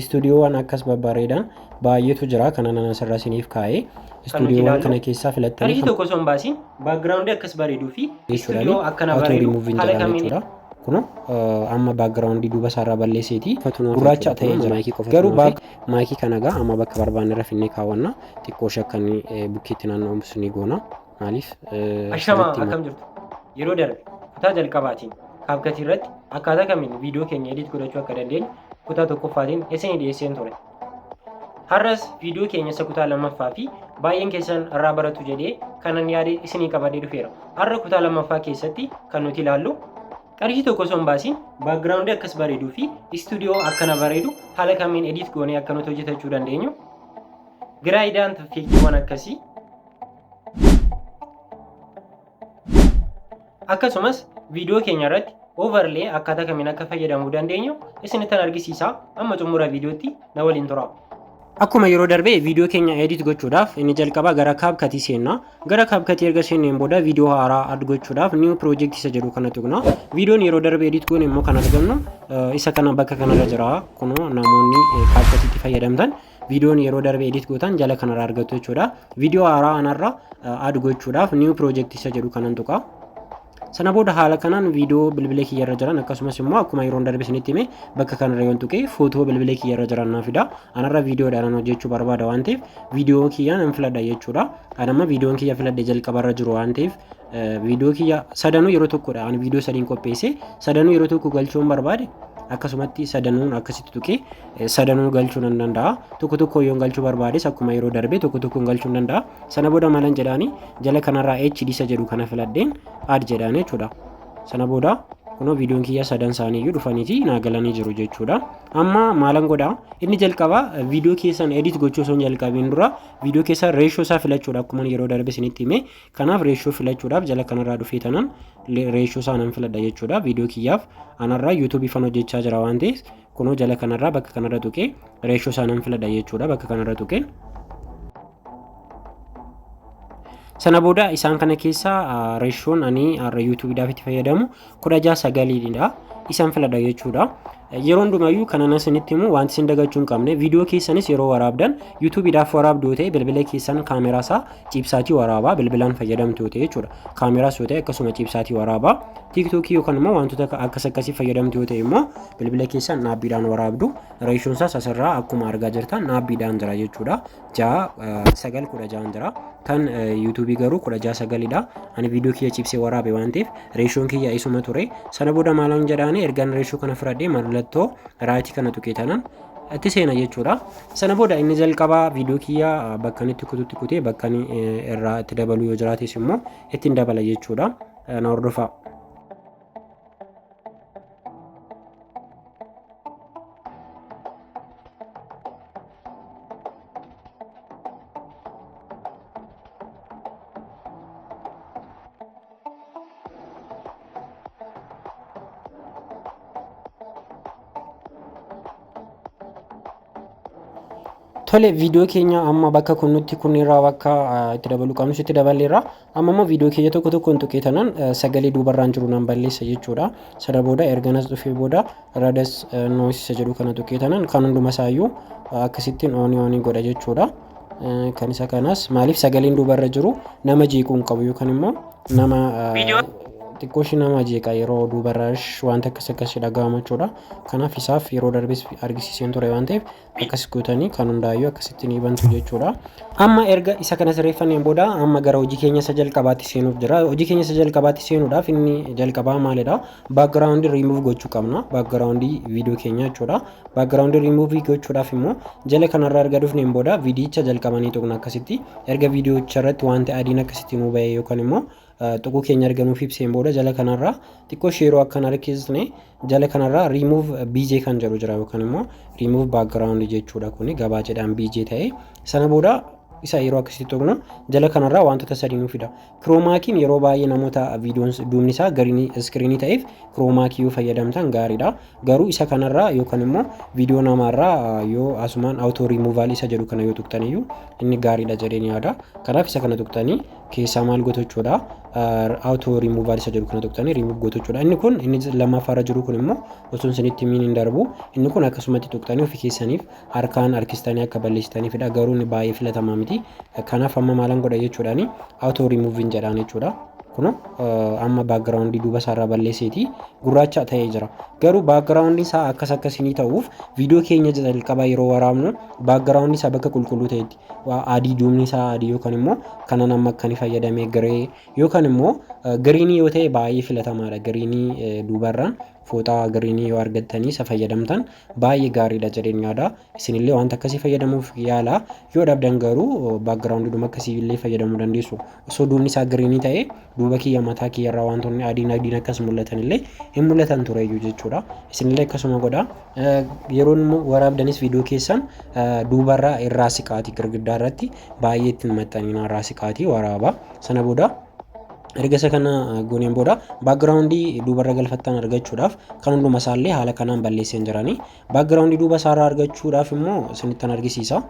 Istuudiyoowwan akkas babbareedan baay'eetu jira. Kana nan asirra isiniif kaa'ee. Kan nuti Istuudiyoowwan ilaallu kana keessaa filattanii qarshii tokko osoo hin baasiin background akkas bareeduu fi jechuudhaan istuudiyoo akkana auto bareedu removing haala jedhama kamiin jechuudha. Kun amma background duuba isaarraa balleesseeti gurraacha ta'ee jira. Garuu maayikii kana egaa amma bakka barbaanne irra finnee kaawwanna. Xiqqoo ishee akka inni bukkeetti naanna'u ni goona. Maaliif Ashamaa sirriitti akkam jirtu? Yeroo darbe kutaa jalqabaatiin CapCut irratti akkaataa kamiin viidiyoo keenya edit godhachuu akka dandeenyu kutaa tokkoffaatiin isinii dhiyeesseen ture. Har'as viidiyoo keenya isa kutaa lammaffaa fi baay'een keessan irraa baratu jedhee kanan yaade isinii qabadhee dhufeera. Har'a kutaa lammaffaa keessatti kan nuti ilaallu qarshii tokko osoo hin baasiin background akkas bareeduu fi istuudiyoo akkana bareedu haala kamiin edit goonee akka nuti hojjetachuu dandeenyu, gradient effectiiwwan akkasii, akkasumas viidiyoo keenya irratti overlay akkaataa kamiin akka fayyadamuu dandeenyu isinittan argisiisa. Amma xumura viidiyootti na waliin tura. Akkuma yeroo darbe viidiyoo keenya edit gochuudhaaf inni jalqaba gara CapCut seenna. Gara CapCut erga seenneen booda viidiyoo haaraa add gochuudhaaf new project isa jedhu kana tuqna. Viidiyoon yeroo darbe edit goone immoo kan argannu isa kana bakka kanarra jira. Kunoo namoonni CapCutitti fayyadamtan viidiyoon yeroo darbe edit gootan jala kanarra argattu jechuudha. Viidiyoo haaraa anarra add gochuudhaaf new project isa jedhu kanan tuqa. Sana booda haala kanaan viidiyoo bilbila kiyyarra jiran akkasumas immoo akkuma yeroon darbe isinitti hime bakka kanarra yoon tuqe footoo bilbila kiyyarra jiran naa fida. Anarra viidiyoodhaan hojjechuu barbaada waan ta'eef viidiyoo kiyya nan filadha jechuudha. Ani amma viidiyoon kiyya filadhe jalqabarra jiru waan ta'eef viidiyoo kiyya sadanuu yeroo tokkodha. Ani viidiyoo sadiin qopheesse sadanuu yeroo tokko galchuun barbaade akkasumatti sadanuun akkasitti tuqee sadanuu galchuu nan danda'a. Tokko tokko yoon galchuu barbaades akkuma yeroo darbe tokko tokkoon galchuu nan danda'a. Sana booda maalan jedhaani jala kanarraa HD isa jedhu kana filadheen add jedhaan jechuudha. Sana booda kunoo viidiyoon kiyya sadan isaanii iyyuu dhufaniiti naa galanii jiru jechuudha. Amma maalan godhaa inni jalqaba viidiyoo keessan edit gochuu osoo hin jalqabiin dura viidiyoo keessan reeshoo isaa filachuudha akkuma yeroo darbe isinitti hime. Kanaaf reeshoo filachuudhaaf jala kanarraa dhufee tanan reeshoo isaa nan filadha jechuudha. Viidiyoo kiyyaaf anarraa yuutuubii fan hojjechaa jira waan ta'eef kunoo jala kanarraa bakka kanarra tuqee reeshoo isaa nan filadha jechuudha. Bakka kanarra tuqeen sana booda isaan kana keessaa reeshoon ani har'a yuutuubiidhaaf itti fayyadamu kudha jaha sagaliidha. Isaan filadha jechuudha. Yeroo hundumayyuu kanan isinitti himu wanti isin dagachuu hin qabne viidiyoo keessanis yeroo waraabdan yuutuubiidhaaf waraabdu yoo ta'e bilbila keessan kaameraa isaa ciibsaatii waraabaa bilbilaan fayyadamtu yoo ta'e jechuudha. Kaameraas yoo ta'e akkasuma ciibsaatii waraabaa. Tiiktookii yookaan immoo wantoota akkas akkasii fayyadamtu yoo ta'e immoo bilbila keessan dhaabbiidhaan waraabdu. Reeshoon isaas asirraa akkuma argaa jirtan dhaabbiidhaan jira jechuudha. 6 9 16 jira. Kan yuutuubii garuu kudha jaha sagalidha. Ani viidiyoo kiyya cibsee waraabe waan ta'eef reeshoon kiyya isuma ture. Sana booda maalan jedhaani ergaan reeshoo kana fudhadhee mallattoo raayitii kana tuqee tanan itti seena jechuudha. Sana booda inni jalqabaa viidiyoo kiyya bakka inni itti kututti kutee bakka inni irraa itti dabaluu yoo jiraates immoo ittiin dabala jechuudha. Na hordofaa. Tole viidiyoo keenya amma bakka kunnutti kunirraa bakka itti dabaluu qabnus itti daballeerra. Amma immoo viidiyoo keenya tokko tokkoon tuqee tanan sagalee duubarraan jiru nan balleessa jechuudha. Sana booda erga nas dhufee booda radas noise isa jedhu kana tuqee tanan kan hunduma isaayyuu akkasittiin oonii oonii godha jechuudha. Kan isa kanas maaliif sagaleen duubarra jiru nama jeequu hin qabu yookaan immoo nama xiqqoo ishii nama jeeqa yeroo duubarra wanta akkas akkasii dhaga'amu jechuudha. Kanaaf isaaf yeroo darbes argisiiseen ture waan ta'eef akkas gootanii kan hundaayyuu akkasitti ni bantu jechuudha. Amma erga isa kana sirreeffanneen booda amma gara hojii keenya isa jalqabaatti seenuuf jira. Hojii keenya isa jalqabaatti seenuudhaaf inni jalqabaa maalidha? Background remove gochuu qabna. Background viidiyoo keenya jechuudha. Background remove gochuudhaaf immoo jala kanarra erga dhufneen booda viidiyicha jalqabanii tuqna akkasitti. Erga viidiyocha irratti wanti adiin akkasitti nuu ba'e yookaan immoo tuquu keenya erga nuuf ibseen booda jala kanarraa xiqqoo sheeroo akkan harkisne jala kanarraa remove BJ kan jedhu jira yookaan immoo remove background jechuudha kuni gabaajeedhaan BJ ta'e sana booda isa yeroo akkasitti tuqnu jala kanarraa wantoota sadii nuuf fida. Kiroomaa kiin yeroo baay'ee namoota viidiyoon duubni isaa gariinii iskiriinii ta'eef kiroomaakii yoo fayyadamtan gaariidha. Garuu isa kanarraa yookaan immoo viidiyoo namaarraa yoo asumaan auto removal isa jedhu kana yoo tuqxan iyyuu inni gaariidha jedheen yaada. Kanaaf isa kana tuqxanii Keessaa maal gootu jechuudha? Auto rimuuvaal isa jedhu kana tuqxanii rimuuf gootu jechuudha. Inni kun, inni lammaffaarra jiru kun immoo osoo isinitti himiin hin darbu. Inni kun akkasumatti tuqxanii ofii keessaniif harkaan harkistanii akka balleessitaniifidha. Garuu inni baay'ee filatamaa miti. Kanaaf amma maalan godha jechuudhaani? Auto rimuuviin jedhaan jechuudha. Kun amma backgroundii duuba isaarraa balleesseeti gurraacha ta'ee jira. Garuu backgroundii isaa akkas akkasinii ta'uuf, viidiyoo keenya jalqabaa yeroo waraabnu backgroundii isaa bakka qulqulluu ta'etti adii, duubni isaa adii yookaan immoo kanan amma akka inni fayyadamee grey yookaan immoo greenii yoo ta'e baay'ee filatamaadha. Greenii duubarraan fooxaa greenii yoo argattanii isa fayyadamtan baay'ee gaariidha jedheen yaada. Isinillee wanta akkasii fayyadamuuf yaala. Yoo dhabdan garuu backgroundiidhuma akkasii illee fayyadamuu dandeessu. Osoo duubni isaa greenii ta'e, duuba kiyya mataa kiyyarraa wantoonni adiin adiin akkas mul'atan illee hin mul'atan tureyyuu jechuudha. Isinillee akkasuma godha. Yeroo waraabdanis viidiyoo keessan duubarraa irraa siqaati, girgiddaa irratti baay'ee ittiin maxxanina, irraa siqaati waraaba. Sana booda, erga isa kana gooneen booda, backgroundii duubarra galfattan argachuudhaaf kan hunduma isaallee haala kanaan balleesseen jiranii. Backgroundii duuba isaarraa argachuudhaaf immoo isinittan argisiisa.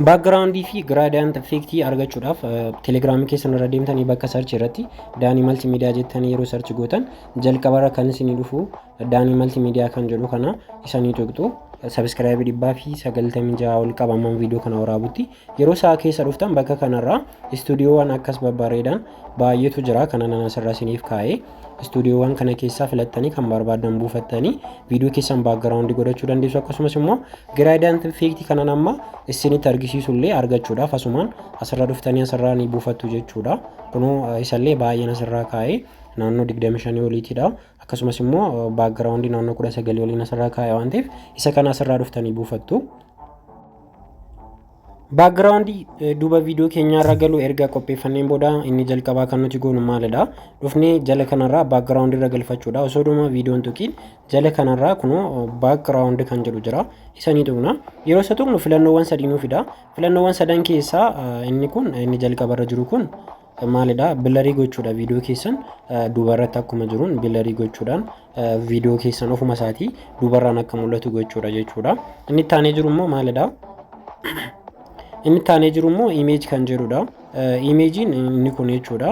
Backgroundii fi gradient effectii argachuudhaaf Telegramii keessan irra deemtanii bakka search irratti Daanii Multimedia jettanii yeroo search gootan, jalqabarra kan isinii dhufu Daanii Multimedia kan jedhu kana isanii tuqxu. Subscribeii 196 ol qabaman viidiyoo kana waraabutti. Yeroo isaa keessa dhuftan, bakka kanarraa istuudiyoowwan akkas babbareedan baay'eetu jira. Kana nan asirra isiniif kaa'ee, istuudiyoowwan kana keessaa filattanii kan barbaadan buufattanii viidiyoo keessan backgroundii godhachuu dandeessu. Akkasumas immoo gradient effectii kanan amma isinitti argisiisu illee argachuudhaaf asumaan asirra dhuftanii asirraa ni buufattu jechuudha. Kunoo isallee baay'een asirraa kaa'ee naannoo 25 oliitidha. Akkasumas immoo backgroundii naannoo 19 oliin asirraa kaa'e waan ta'eef, isa kana asirraa dhuftanii buufattu. Backgroundii duuba viidiyoo keenyaarra galu erga qopheeffanneen booda, inni jalqabaa kan nuti goonu maalidha? Dhufnee jala kanarraa backgroundii irra galfachuudha. Osoo dhuma viidiyoon tuqiin jala kanarraa kunoo background kan jedhu jira. Isa ni tuqna. Yeroo isa tuqnu filannoowwan sadii nuu fida. Filannoowwan sadan keessaa inni kun, inni jalqabarra jiru kun maalidha? Blurii gochuudha. Viidiyoo keessan duubarratti akkuma jiruun blurii gochuudhaan viidiyoo keessan ofuma isaatii duubarraan akka mul'atu gochuudha jechuudha. Inni itti aanee jiru immoo maalidha? Inni itti aanee jiru immoo image kan jedhudha. Imageiin inni kun jechuudha.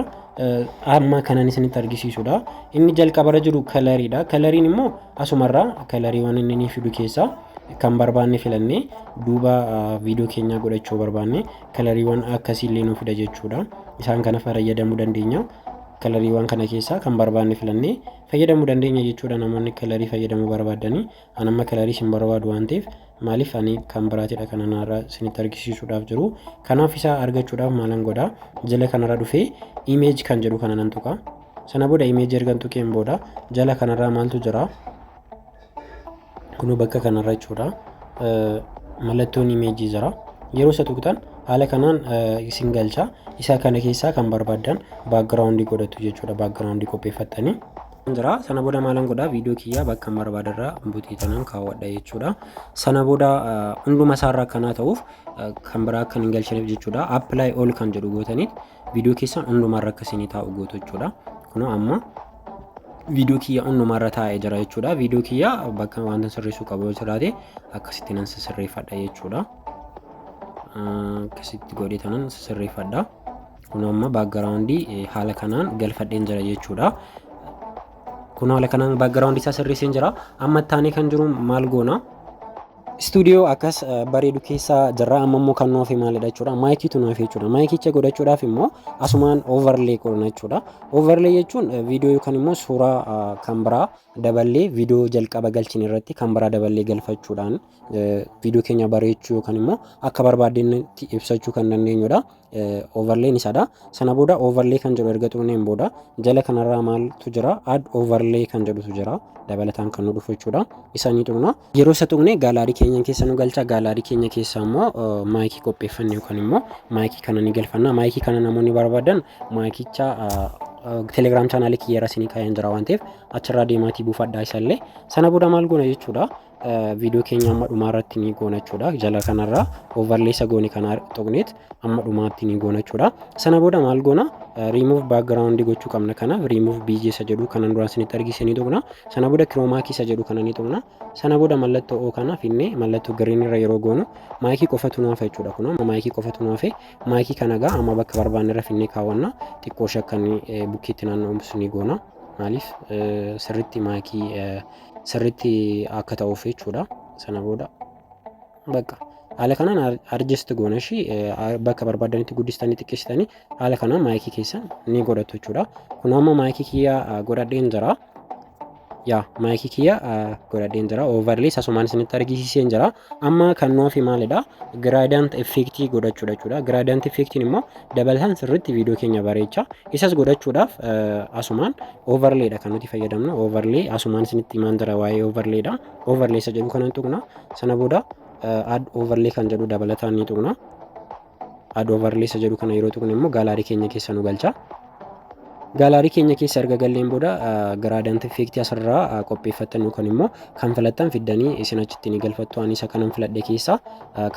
Amma kanan isinitti argisiisudha. Inni jalqabarra jiru coloriidha. Coloriin immoo asumarraa coloriiwwan inni ni fidu keessaa kan barbaanne filannee duuba viidiyoo keenyaa godhachuu barbaanne coloriiwwan akkasiillee nu fida jechuudha. Isaan kana fayyadamuu dandeenya. Coloriiwwan kana keessaa kan barbaanne filannee fayyadamuu dandeenya jechuudha, namoonni colorii fayyadamuu barbaadanii. An amma colorii isin barbaadu waan ta'eef, maaliif ani kan biraatidha kan irraa isinitti argisiisuudhaaf jiru. Kanaaf isa argachuudhaaf maalan godhaa? Jala kanarra dhufee image kan jedhu kana nan tuqa. Sana booda image ergan tuqeen booda, jala kanarraa maaltu jira? Kunoo bakka kanarra jechuudha. Mallattoon imageii jira. Yeroo isa tuqxan haala kanaan isin galcha. Isa kana keessaa kan barbaaddan backgroundii godhatu jechuudha. Backgroundii qopheeffattanii. Jira. Sana booda maalan godhaa? Viidiyoo kiyyaa bakka barbaadarraa butii tanaan kaawwadha jechuudha. Sana booda hunduma isaarraa akkanaa ta'uuf, kan biraa akka hin galchineef jechuudha. Apply all kan jedhu gootaniit viidiyoo keessan hundumarra akka isinii taa'u gootu jechuudha. Kunoo amma viidiyoo kiyya hundumarra taa'ee jira jechuudha. Viidiyoo kiyya bakka wanta sirreessuu qabu yoo jiraate akkasitti nan sirreeffadha jechuudha. Akkasitti godhee tanan sirreeffadha. Kun amma backgroundii haala kanaan galfadheen jira jechuudha. Kun haala kanaan backgroundii isaa sirreesseen jira. Amma itti kan jiru maal goona? Istuudiyoo akkas bareedu keessa jirra. Amma immoo kan nu hafe maalidha jechuudha? Miciitu nu hafe jechuudha. Micicha godhachuudhaaf immoo asumaan overlay godhana jechuudha. Overlay jechuun viidiyoo yookaan immoo suuraa kan biraa daballee, viidiyoo jalqaba galchine irratti kan biraa daballee galfachuudhaan viidiyoo keenya bareechuu yookaan immoo akka barbaadnetti ibsachuu kan dandeenyudha. Overlayn isadha. Sana booda overlay kan jedhu erga tuqneen booda, jala kanarraa maaltu jira? Add overlay kan jedhutu jira. Dabalataan kan nu dhufu jechuudha. Isa ni tuqna. Yeroo isa tuqne gallery keenya keessa nu galcha. Gallery keenya keessa immoo micii qopheeffanne yookaan immoo micii kana ni galfanna. Micii kana namoonni barbaadan micicha Telegram channelii kiyya irra isinii kaa'een jira waan ta'eef, achirraa deemaatii buufadhaa isallee. Sana booda maal goona jechuudha? Viidiyoo keenya amma dhumaa irratti ni goona jechuudha. Jala kanarraa overlay isa goone kana tuqneet amma dhumaatti ni goona jechuudha. Sana booda maal goona? Remove background gochuu qabna. Kanaaf remove BG isa jedhu kanan duraan isinitti argisiise ni tuqna. Sana booda chroma key isa jedhu kana ni tuqna. Sana booda mallattoo O kana finnee mallattoo green irra yeroo goonu maayikii qofatu nu hafa jechuudha. Kun amma maayikii qofatu nu hafe. Maayikii kana gaa amma bakka barbaanne irra finnee kaawwanna. Xiqqoo ishee akka inni bukkeetti naanna'u ni goona. Maaliif? Sirriitti maayikii sirriitti akka ta'uuf jechuudha. Sana booda bakka haala kanaan adjust goona ishii bakka barbaadanitti guddistanii xiqqeessitanii haala kanaan maayikii keessan ni godhatu jechuudha. Kun amma maayikii kiyya godhadheen jira. Yaa, maayikii kiyya godhadheen jira. Overlay asumaan isinitti argisiiseen jira. Amma kan nu hafe maalidha? Gradient effectii godhachuudha jechuudha. Gradient effectiin immoo dabalataan sirriitti viidiyoo keenya bareecha. Isas godhachuudhaaf asumaan overlayidha kan nuti fayyadamnu. Overlay asumaan isinitti himaan jira waa'ee overlayidha. Overlay isa jedhu kanan tuqna. Sana booda add overlay kan jedhu dabalataan ni tuqna. Add overlay isa jedhu kana yeroo tuqne immoo gallery keenya keessa nu galcha. Gallery keenya keessa erga galleen booda gradient effectii asirraa qopheeffattan yookaan immoo kan filattan fiddanii isin achitti ni galfattu. Ani isa kanan filadhe keessaa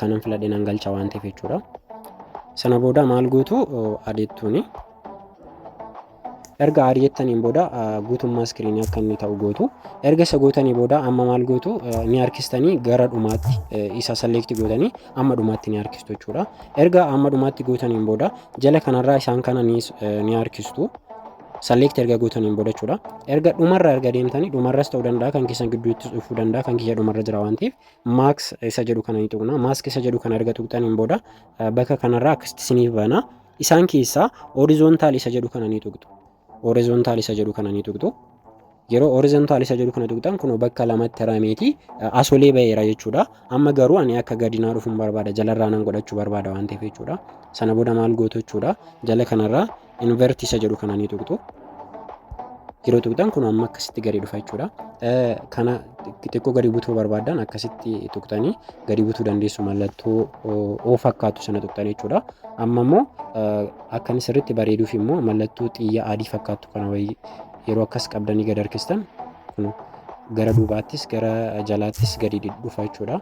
kanan filadhe nan galcha waan ta'eef jechuudha. Sana booda maal gootu? Adeettuuni. Erga add jettaniin booda guutummaa iskiriinii akka inni ta'u gootu. Erga isa gootanii booda amma maal gootu? Ni harkistanii gara dhumaatti isa select gootanii amma dhumaatti ni harkistu jechuudha. Erga amma dhumaatti gootaniin booda jala kanarraa isaan kana ni harkistu. Select erga gootaniin booda jechuudha. Erga dhumarra erga deemtanii, dhumarras ta'uu danda'a, kan keessan gidduutti dhufuu danda'a, kan kiyya dhumarra jira waan ta'eef mask isa jedhu kana ni tuqna. Mask isa jedhu kana erga tuqxaniin booda bakka kanarraa akkasitti isiniif bana. Isaan keessaa horizontal isa jedhu kana ni tuqxu. Horizontal isa jedhu kana ni tuqxu. Yeroo horizontal isa jedhu kana tuqxan kun bakka lamatti hirameeti asolee ba'eera jechuudha. Amma garuu ani akka gadi naa dhufuun barbaada, jalarraa nan godhachuu barbaada waan ta'eef jechuudha. Sana booda maal gootu jechuudha? Jala kanarraa invert isa jedhu kana ni tuqxu. Yeroo tuqxan kun amma akkasitti gadi dhufa jechuudha. Kana xiqqoo gadi butuu barbaaddan akkasitti tuqxanii gadi butuu dandeessu, mallattoo O fakkaatu sana tuqxanii jechuudha. Amma immoo akka inni sirriitti bareeduuf immoo mallattoo xiyya adii fakkaattu kana wayii yeroo akkas qabdanii gad harkistan kun gara duubaattis gara jalaattis gadi dhufa jechuudha.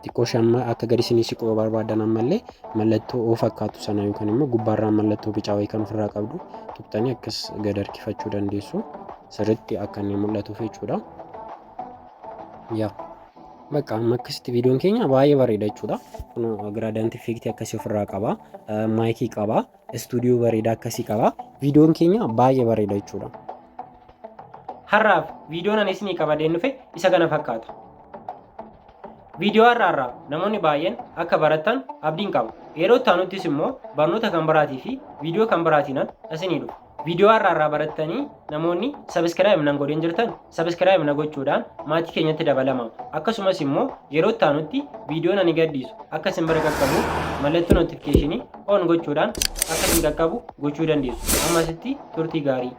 Xiqqoo ishee amma akka gadi isinii siquu barbaadan ammallee mallattoo O fakkaatu sana yookaan immoo gubbaarraan mallattoo bicaa wayii kan ofirraa qabdu tuqxanii akkas gad harkifachuu dandeessu. Sirriitti akka inni mul'atuuf jechuudha. Yaa, bakka amma akkasitti viidiyoon keenya baay'ee bareeda jechuudha. Kun gradient effectii akkasii ofirraa qaba. Maayikii qaba. Istuudiyoo bareedaa akkasii qaba. Viidiyoon keenya baay'ee bareeda jechuudha. Har'aaf viidiyoon ani isinii qabadeen dhufe isa kana fakkaata. Viidiyoo har'aarraa namoonni baay'een akka barattan abdiin qaba. Yeroo itti aanuttis immoo barnoota kan biraatii fi viidiyoo kan biraatiinan isinii dhufa. Viidiyoo har'aarraa barattanii namoonni subscribe nan godhin jirtan subscribe na gochuudhaan maatii keenyatti dabalama. Akkasumas immoo yeroo itti aanutti viidiyoon ani gadhiisu akka isin bira qaqqabuuf mallattoo notificationii on gochuudhaan akka isin qaqqabu gochuu dandeessu. Ammasitti turtii gaarii.